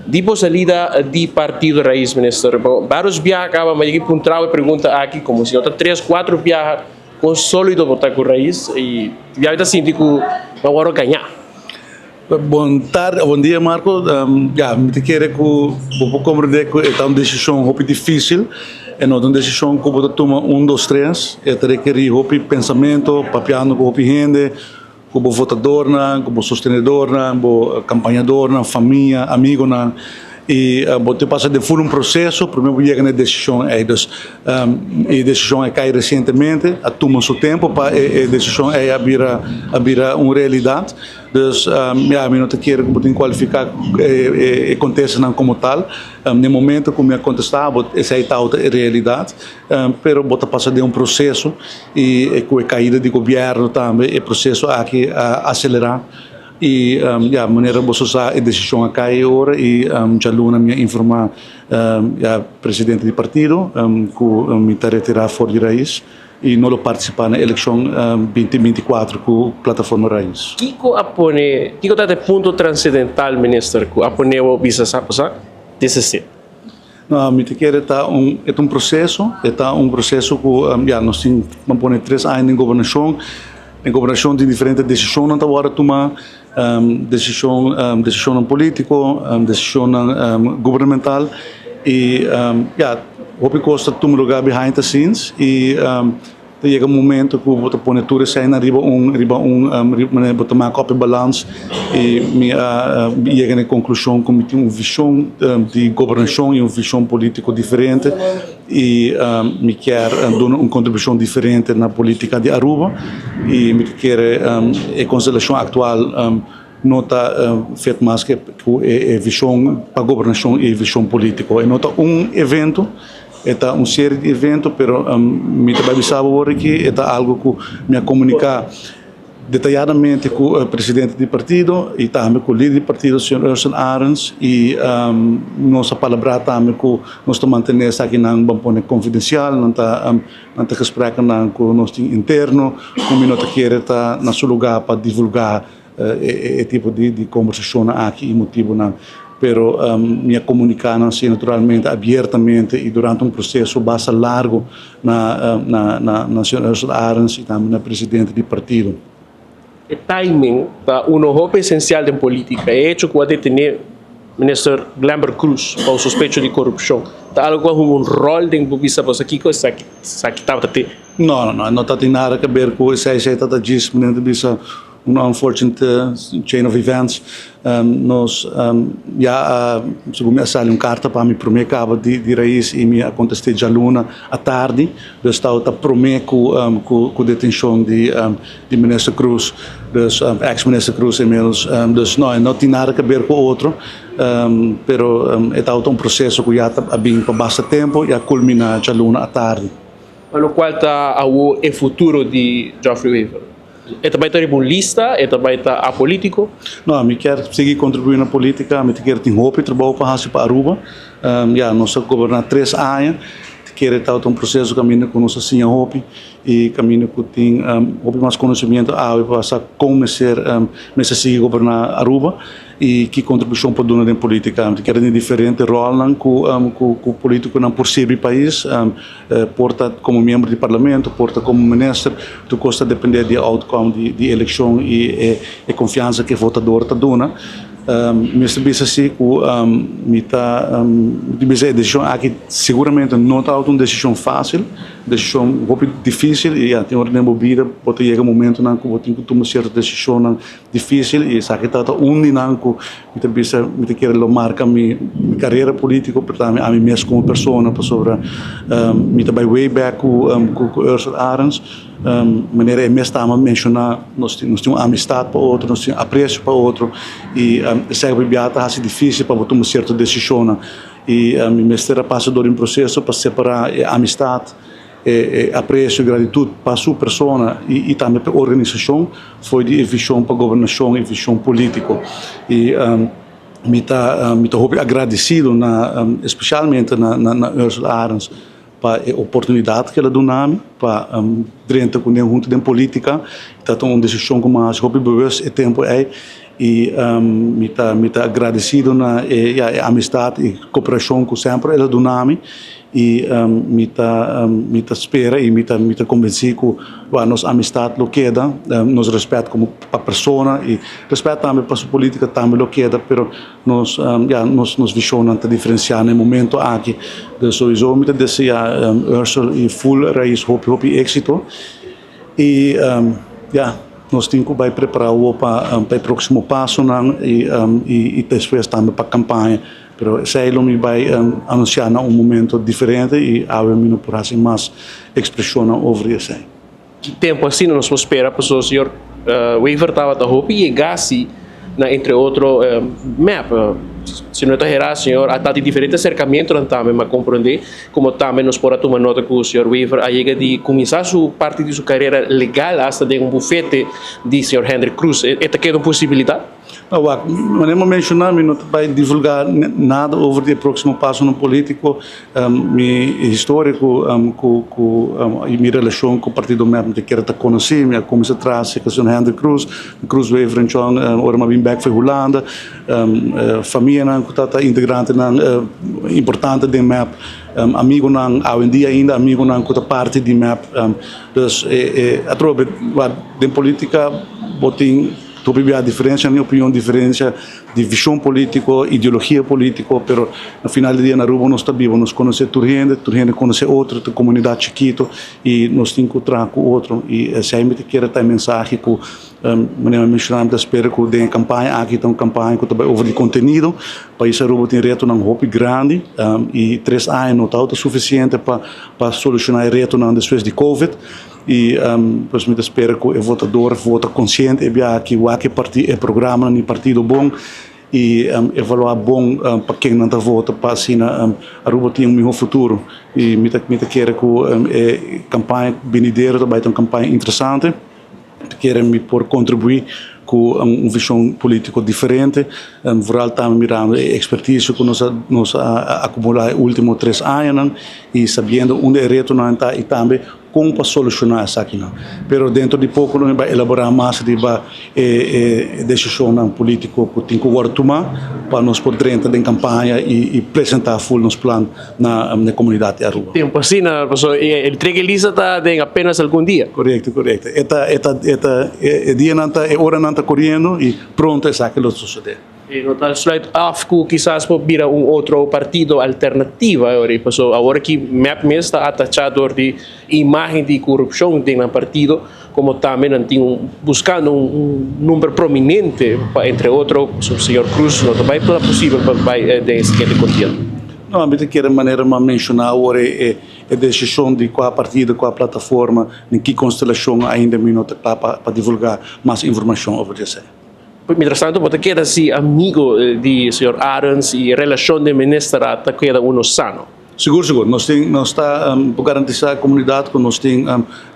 Di bo salida di Partido Raiz, Minister, bo varios biaha caba, ma yega puntra e pregunta aki, como si no ta tres, cuatro biaha, con solido bo ta cu Raiz y ya ta sinti cu bo worde gaña. Bon tardi, bon dia, Marco. Ja, mi ta kere cu bo por comprende cu ta un decision hopi dificil. E no ta un decision cu bo ta tuma 1, 2, 3. E ta rekeri hopi pensamento, papiando cu hopi hende, cu bo votadornan, cu bo sostenedornan, bo campañadornan, famia, amigonan. Y bo ta pasa den un proceso, prome bo yega na e decision ey. Dus, e decision a cay recientemente, a tuma su tempo pa e decision ey a bira un realidad. Dus ja, mi no ta kier cu bo cualifica e contesta como tal. Na momento cu mi a contesta, esey ta e realidad. Pero bo ta pasa den un proceso y cu e caida di gobierno tambe, e proceso aki a acelera. Y ja, manera bo sa, e decision a cay awor y dialuna mi a informa ja, presidente di partido cu mi ta retira for di Raiz y no lo participa na eleccion 2024 cu Plataforma Raiz. Kico a pone, kico ta e punto transcendental, Minister, cu a pone bo bisa sa, sa, desistir? No, mi ta kere ta un proceso, ta un proceso cu ja, nos tin, ban pone, 3 aña den gobernacion, den gobernacion tin diferente decision cu ta tuma, decision politico, decision gubernamental y ja, hopi cos ta tuma lugar behind the scenes y yega un momento cu bo ta pone tur esey riba un riba, bo tuma copy balance y mi yega na conclusion cu mi tin un vision di gobernacion y un vision politico diferente y mi kier duna un contribucion diferente na politica di Aruba y mi kier e constelacion actual no ta fit mas cu e vision pa gobernacion y vision politico. E no ta un evento, ta un serie di evento, pero mi tambe sabi awor cu ta algo cu mi a comunica detayadamente cu e presidente di partido y tambe cu e lider di partido, señor Ursell Arends, y nos a palabra tambe cu nos ta mantene esaki nan, ban pone, confidencial, nan ta gesprekken cu nos tin interno, cu no ta kier ta na su lugar pa divulga e tipo di conversacion aki y motibo nan, pero mi a comunica asina, naturalmente, abiertamente y durante un proceso basta largo na señor Ursell Arends y tambe na presidente di partido. E timing ta uno hopi esencial den politica. E hecho cu a detene Minister Glenbert Croes pa sospecho di corupcion, ta algo cu un rol den bisa pa kico esaki tabata te? No, no tin nada di haber cu esey. Esey ta djis bisa un unfortunate chain of events. Nos ja, segun mi a sali un carta pa mi prome caba di Raiz y mi a contesta dialuna atardi, dus ta prome cu detencion di minister Croes, dus ex-minister Croes inmiddels. Dus no, no tin nada di haber cu otro, pero ta un proceso cu ya a bin pa basta tempo y a culmina dialuna atardi. Pa locual ta e futuro di Geoffrey Wever, e tambe ta un lista, e tambe ta apolitico? No, mi kier sigui contribui na politica, mi kier tin hopi trabou pa haci pa Aruba. Ja, nos a goberna 3 aña, kier ta un proceso caminda cu nos a siña hopi y caminda cu tin hopi mas conocimento awe pa sa con mester sigui goberna Aruba y ki contribucion por duna den politica. Mi kier tin diferente rolnan cu politiconan por sirbi pais, por ta como miembro di parlamento, por ta como minister, tur cos ta depende di outcome di eleccion y confiansa cu e votador ta duna. Mi bisa si cu mi ta bisa e decision aki siguramente no ta un decision facil, decision hopi dificil y ja, tin ora den bida bo ta yega momentonan cu bo tin cu tuma cierto decision dificil y esaki ta un di nan cu mi ta bisa mi ta kere lo marca mi carera politico, pero tambe ami mes como persona, pasobra mi ta bay way back cu Ursell Arends, manera e mes tambe a menciona, nos tin un amistad pa otro, nos tin aprecio pa otro y esaki bia ta haci dificil pa tuma cierto decision y mi mester a pasa door un proceso pa separa e amistad, e aprecio y gratitud pa su persona y tambe pa e organisacion for di vision pa gobernacion y vision politico. Y mi ta hopi agradecido especialmente na Ursell Arends pa e oportunidad cu el a duna mi pa drenta cu hunto den politica. Ta un decision cu mas hopi bewust e tempo ey. Y mi ta agradecido na e, ja, e amistad y cooperacion cu semper el a duna mi y mi ta spera y mi ta convenci cu nos amistad lo keda, nos respet como pa persona y respet tambe pa su politica tambe lo keda, pero ja, nos vision ta diferencia na e momento aki. Dus sowieso mi ta desea Ursell y full Raiz hopi hopi exito y ja, nos tin cu bay prepara pa e proximo pasonan y despues tambe pa e campaña. Pero esey lo mi bay anuncia na un momento diferente y awe mi no por haci mas expresion over esey. Ki tempo asina nos por spera, pasobra señor Wever tabata hopi yega na, entre otro, MEP. Si no ta hera, señor, a tin diferente acercamento tambe, m'a comprende, como tambe nos por a tuma nota cu señor Wever a yega di cuminsa su parti di su carera legal hasta den un bufete di señor Hendrik Croes. E ta keda un posibilidad? No, wak, manera mi a menciona, mi no ta bay divulga nada over e proximo pasonan politico, mi historico cu mi relacion cu e partido MEP cu kier ta conoci, mi a cuminsa traha cu señor Hendrik Croes, Croes Wever en Chong, ora mi a bin back for Hulanda, famianan cu ta integrantenan importante di MEP, amigonan, awendia ainda amigonan cu ta parti di MEP, dus atrobe, den politica, bo tin todavia diferencia di opinion, diferencia di vision politico, ideologia politico, pero na final di dia na Aruba nos ta biba, nos conoce tur hende conoce otro, e comunidad chikito y nos tin cu traha cu otro y semper kier tin mensahe cu manera menciona, ta spera cu e campaña aki ta un campaña cu tambe over di contenido. Pais Aruba tin retonan hopi grandi y 3 aña no ta suficiente pa soluciona e retonan despues di Covid y pues mi ta spera cu e votador vota consciente y aki wak e programa ni partido bon y evalua bon pa ken nan ta vota pa asina Aruba tin un miho futuro. Y mi ta kere cu e campaña venidero tambe ta un campaña interesante, kier mi por contribui cu un vision politico diferente, vooral tambe mirando e expertise cu nos a acumula e ultimo 3 aña y sabiendo unda e retonan ta y tambe con pa soluciona esakinan. Pero dentro di poco nos ta bay elabora mas riba e decision politico cu tin cu tuma pa nos por drenta den campaña y presenta full nos plan na comunidad di Aruba. Tempo asina, no, e entrega lista ta den apenas algun dia. Correcto. E ta, e dianan ta, e oranan ta coriendo y pronto esaki lo sucede. Y no ta sluit af cu kisas por bira un otro partido alternativa awor, paso awor cu MEP mes ta atacha door di imagen di corupcion den un partido, como tambe nan tin buscando un nomber prominente pa, entre otro, señor Croes, no ta bay posibel pa bay den siguiente contienda. No, mi kier, manera mi a menciona awor, e decision di cua partido, cua plataforma, den ki constelacion ainda mi no ta pa divulga mas informacion over esey. Mientras tanto, bo ta keda asina amigo di señor Arends y relacion di minister ta keda uno sano. Sigur. Nos ta pa garantisa e comunidad cu nos tin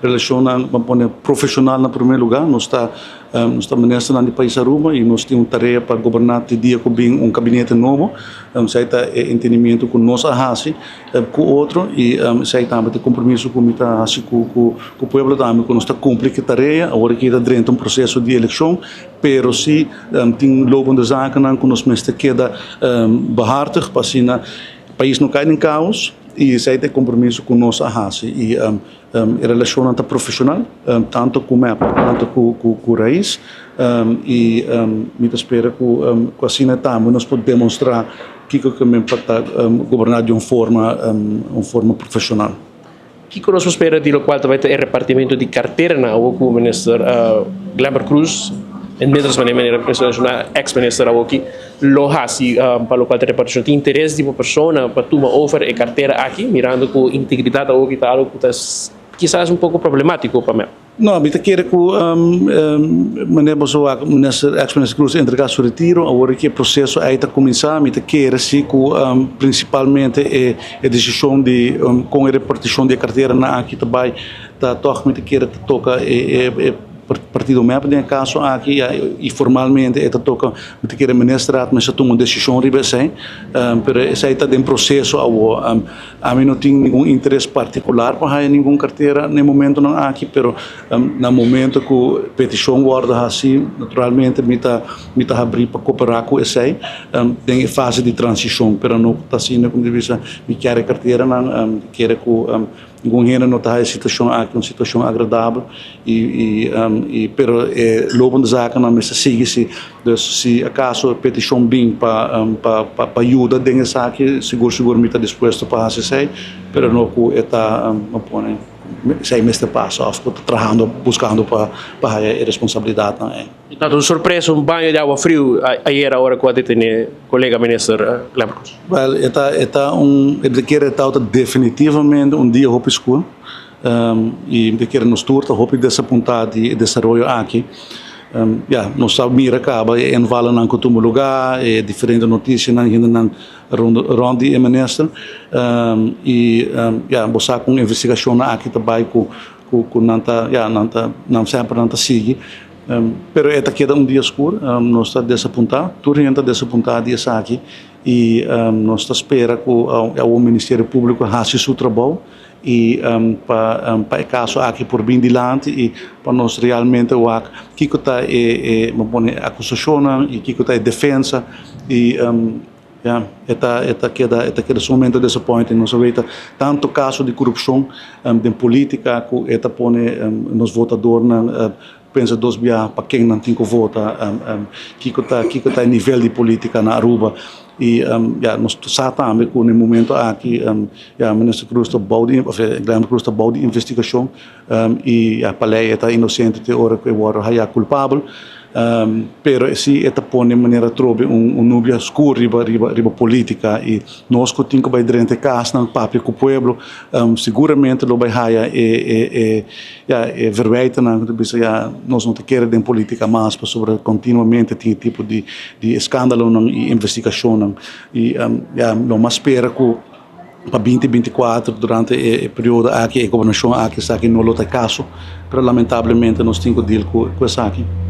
relacion, ban pone, profesional na prome lugar. Nos ta minister di pais Aruba y nos tin un tarea pa goberna te dia cu bin un gabinete nobo. Esey ta e entendimento cu nos a haci cu otro y esey tambe tin compromiso cu mi ta haci cu pueblo tambe, cu nos ta cumpli cu e tarea. Awor aki ta den un proceso di eleccion, pero si tin lopende zaken cu nos mester keda behartig pa asina pais no cay den caos y esey ta e compromiso cu nos a haci y e relacion ta profesional, tanto cu MEP, tanto cu Raiz, y mi ta spera cu asina tambe nos por demostra kico cu ta goberna di un forma profesional. Kico nos por spera di locual tambe e repartimento di cartera na cu minister Glenbert Croes, inmiddels manera ex-minister aki, lo haci pa locual ta reparticion? Tin interes di un persona pa tuma over e cartera aki, mirando cu integridad aki ta algo cu ta kisas un poco problematico pa mi? No, mi ta kere cu manera bo a minister, ex-minister Croes entrega su retiro, awor cu e proceso ey ta cuminsa, mi ta kere si cu principalmente e decision di cu e reparticion di cartera nan aki tambe ta toch mi ta kere toca e. Partido mep den e caso aki y formalmente e ta toca mi ta kere ministerraad mester tuma un decision riba esey pero esey ta den proceso awo. Ami no tin ningun interes particular pa haya ningun cartera na e momentonan aki pero na momento cu peticion wordo haci naturalmente mi ta mi ta habri pa coopera cu esey den e fase di transicion pero no ta asina como di bisa mi kier e carteranan mi kere cu Ningun hende no ta haya e situacion aki un situacion agradabel y y pero e lopende zakennan mester sigui si. Dus si acaso e peticion bin pa pa pa yuda den esaki sigur sigur mi ta dispuesto pa haci esey pero no cu e ta no pone esey mester pasa of cu ta trahando buscando pa pa haya e responsabilidadnan ey. E ta un sorpresa, un baño di awa friu ayera ora cu a detene colega minister Glenn Cruz. Wel, e ta e ta un e ta kere e tawata definitivamente un dia hopi skur y mi ta kere nos tur ta hopi desapunta di e desaroyo aki. Ya, nos a mira caba e invallennan cu tuma lugar, e diferente noticianan, hendenan rond rond di e minister y ya, bo sa con investigacionnan aki ta bay cu cu cu nan ta ya nan ta nan semper nan ta sigui pero e ta keda un dia skur nos ta desapuntá tur hende ta desapuntá di esaki y nos ta spera cu awor ministerio publico haci su trabou y pa pa e caso aki por bin dilanti y pa nos realmente wak kico ta e e bo pone acusacionnan y kico ta e defensa y Ya, e ta e ta keda e ta keda sumamente disappointing. Nos a weta tanto caso di corupcion den politica cu e ta pone nos votadornan pensa dos bia pa ken nan tin cu vota, kico ta kico ta e nivel di politica na Aruba. Y ya, nos sa tambe cu na e momento aki ya Minister Croes ta bou di of Glenbert Croes ta bou di investigacion y ya pa ley e ta inocente te ora cu e worde haya culpabel. Pero si e ta pone manera trobe un nubia skur riba riba riba politica y nos cu tin cu bay drenta e casnan papia cu pueblo seguramente lo bay haya e e e ya e verwijtennan cu ta bisa ya nos no ta kere den politica mas pasobra continuamente tin e tipo di di escandalonan y investigacionnan y ya lo mas spera cu pa 2024 durante e periodo aki e gobernacion aki esaki no lo ta e caso pero lamentablemente nos tin cu deal cu esaki.